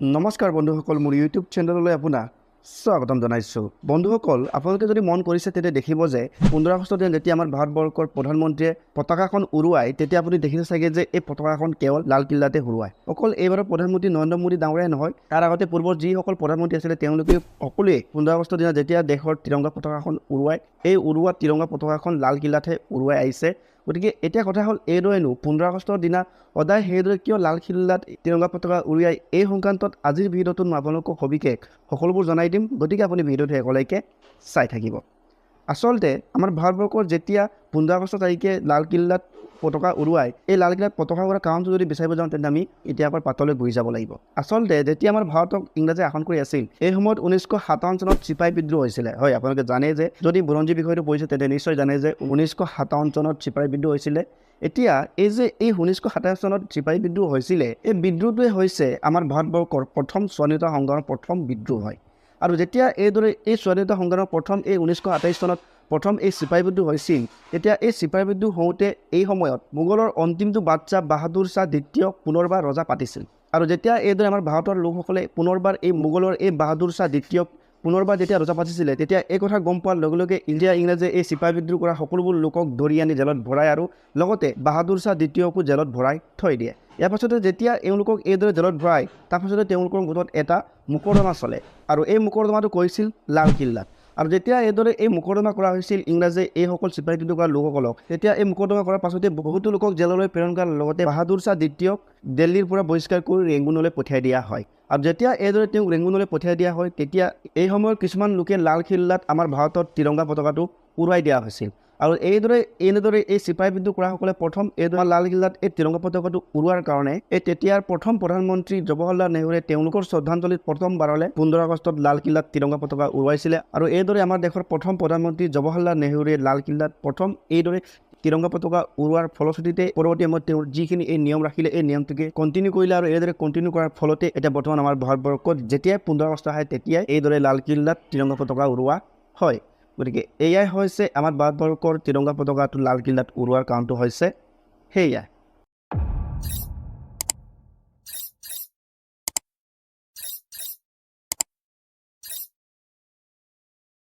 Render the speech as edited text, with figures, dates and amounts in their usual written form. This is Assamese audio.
নমস্কাৰ বন্ধুসকল, মোৰ ইউটিউব চেনেললৈ আপোনাক স্বাগতম জনাইছোঁ। বন্ধুসকল, আপোনালোকে যদি মন কৰিছে তেতিয়া দেখিব যে 15 আগষ্টৰ দিনা যেতিয়া আমাৰ ভাৰতবৰ্ষৰ প্ৰধানমন্ত্ৰীয়ে পতাকাখন উৰুৱাই, তেতিয়া আপুনি দেখিছে চাগে যে এই পতাকাখন কেৱল লালকিল্লাতে উৰুৱায়। অকল এইবাৰৰ প্ৰধানমন্ত্ৰী নৰেন্দ্ৰ মোদী ডাঙৰীয়াই নহয়, তাৰ আগতে পূৰ্বৰ যিসকল প্ৰধানমন্ত্ৰী আছিলে তেওঁলোকে সকলোৱে 15 আগষ্টৰ দিনা যেতিয়া দেশৰ তিৰংগা পতাকাখন উৰুৱায়, এই উৰুওৱা তিৰংগা পতাকাখন লালকিল্লাতহে উৰুৱাই আহিছে। গতিকে এতিয়া কথা হ'ল এইদৰেনো 15 আগষ্টৰ দিনা সদায় সেইদৰে কিয় লালকিল্লাত তিৰংগা পতাকা উৰুৱাই, এই সংক্ৰান্তত আজিৰ ভিডিঅ'টোত মই আপোনালোকক সবিশেষ সকলোবোৰ জনাই দিম। গতিকে আপুনি ভিডিঅ'টো শেষলৈকে চাই থাকিব। আচলতে আমাৰ ভাৰতবৰ্ষৰ যেতিয়া 15 আগষ্ট তাৰিখে লালকিল্লাত পতাকা উৰুৱাই, এই লালকিল্লাত পতাকা উৰুৱাৰ কাৰণটো যদি বিচাৰিব যাওঁ তেন্তে আমি ইতিহাসৰ পাতলৈ ঘূৰি যাব লাগিব। আচলতে যেতিয়া আমাৰ ভাৰতক ইংৰাজে শাসন কৰি আছিল, এই সময়ত 1957 চনত চিপাহী বিদ্ৰোহ হৈছিলে। হয়, আপোনালোকে জানে যে যদি বুৰঞ্জী বিষয়টো পঢ়িছে তেন্তে নিশ্চয় জানে যে 1957 চনত চিপাহী বিদ্ৰোহ হৈছিলে। এতিয়া এই যে এই 1927 চনত চিপাহী বিদ্ৰোহ হৈছিলে, এই বিদ্ৰোহটোৱে হৈছে আমাৰ ভাৰতবৰ্ষৰ প্ৰথম স্বাধীনতা সংগ্ৰামৰ প্ৰথম বিদ্ৰোহ হয়। আৰু যেতিয়া এইদৰে এই স্বাধীনতা সংগ্ৰামৰ প্ৰথম এই 1927 চনত প্ৰথম এই চিপাহী বিদ্ৰোহ হৈছিল, তেতিয়া এই চিপাহী বিদ্ৰোহ হওঁতে এই সময়ত মোগলৰ অন্তিমটো বাদশ্বাহ বাহাদুৰ শ্বাহ দ্বিতীয়ক পুনৰবাৰ ৰজা পাতিছিল। আৰু যেতিয়া এইদৰে আমাৰ ভাৰতৰ লোকসকলে পুনৰবাৰ এই মোগলৰ এই বাহাদুৰ শ্বাহ দ্বিতীয়ক পুনৰবাৰ যেতিয়া ৰজা পাতিছিলে, তেতিয়া এই কথা গম পোৱাৰ লগে লগে ইণ্ডিয়া ইংৰাজে এই চিপাহী বিদ্ৰোহ কৰা সকলোবোৰ লোকক ধৰি আনি জেলত ভৰাই আৰু লগতে বাহাদুৰ শ্বাহ দ্বিতীয়কো জেলত ভৰাই থৈ দিয়ে। ইয়াৰ পাছতে যেতিয়া এওঁলোকক এইদৰে জেলত ভৰাই, তাৰপাছতে তেওঁলোকৰ গোটত এটা মোকৰ্দমা চলে আৰু এই মোকৰ্দমাটো কৰিছিল লালকিল্লাত। আৰু যেতিয়া এইদৰে এই মোকৰ্দমা কৰা হৈছিল ইংৰাজে এইসকল চিপাহী বিদ্ৰোহ কৰা লোকসকলক, তেতিয়া এই মোকৰ্দমা কৰাৰ পাছতে বহুতো লোকক জেললৈ প্ৰেৰণ কৰাৰ লগতে বাহাদুৰ শ্বাহ দ্বিতীয়ক দিল্লীৰ পৰা বহিষ্কাৰ কৰি ৰেংগুনলৈ পঠিয়াই দিয়া হয়। আৰু যেতিয়া এইদৰে তেওঁক ৰেংগুনলৈ পঠিয়াই দিয়া হয়, তেতিয়া এই সময়ত কিছুমান লোকে লালকিল্লাত আমাৰ ভাৰতৰ তিৰংগা পতাকাটো উৰুৱাই দিয়া হৈছিল। আৰু এনেদৰে এই চিপাহী বিদ্ৰোহ কৰাসকলে প্ৰথম এইদৰে লালকিল্লাত এই তিৰংগা পতাকাটো উৰুৱাৰ কাৰণে এই তেতিয়াৰ প্ৰথম প্ৰধানমন্ত্ৰী জৱাহৰলাল নেহৰুৱে তেওঁলোকৰ শ্ৰদ্ধাঞ্জলিত প্ৰথমবাৰলৈ 15 আগষ্টত লালকিল্লাত তিৰংগা পতাকা উৰুৱাইছিলে। আৰু এইদৰে আমাৰ দেশৰ প্ৰথম প্ৰধানমন্ত্ৰী জৱাহৰলাল নেহৰুৱে লালকিল্লাত প্ৰথম এইদৰে তিৰংগা পতাকা উৰুৱাৰ ফলশ্ৰুতিতে পৰৱৰ্তী সময়ত তেওঁৰ যিখিনি এই নিয়ম ৰাখিলে, এই নিয়মটোকে কণ্টিনিউ কৰিলে। আৰু এইদৰে কণ্টিনিউ কৰাৰ ফলতে এতিয়া বৰ্তমান আমাৰ ভাৰতবৰ্ষত যেতিয়াই 15 আগষ্ট আহে তেতিয়াই এইদৰে লালকিল্লাত তিৰংগা পতাকা উৰুওৱা হয়। গতিকে এয়াই হৈছে আমাৰ ভাৰতবৰ্ষৰ তিৰংগা পতাকাটো লালকিল্লাত উৰুৱাৰ কাৰণটো হৈছে সেয়াই।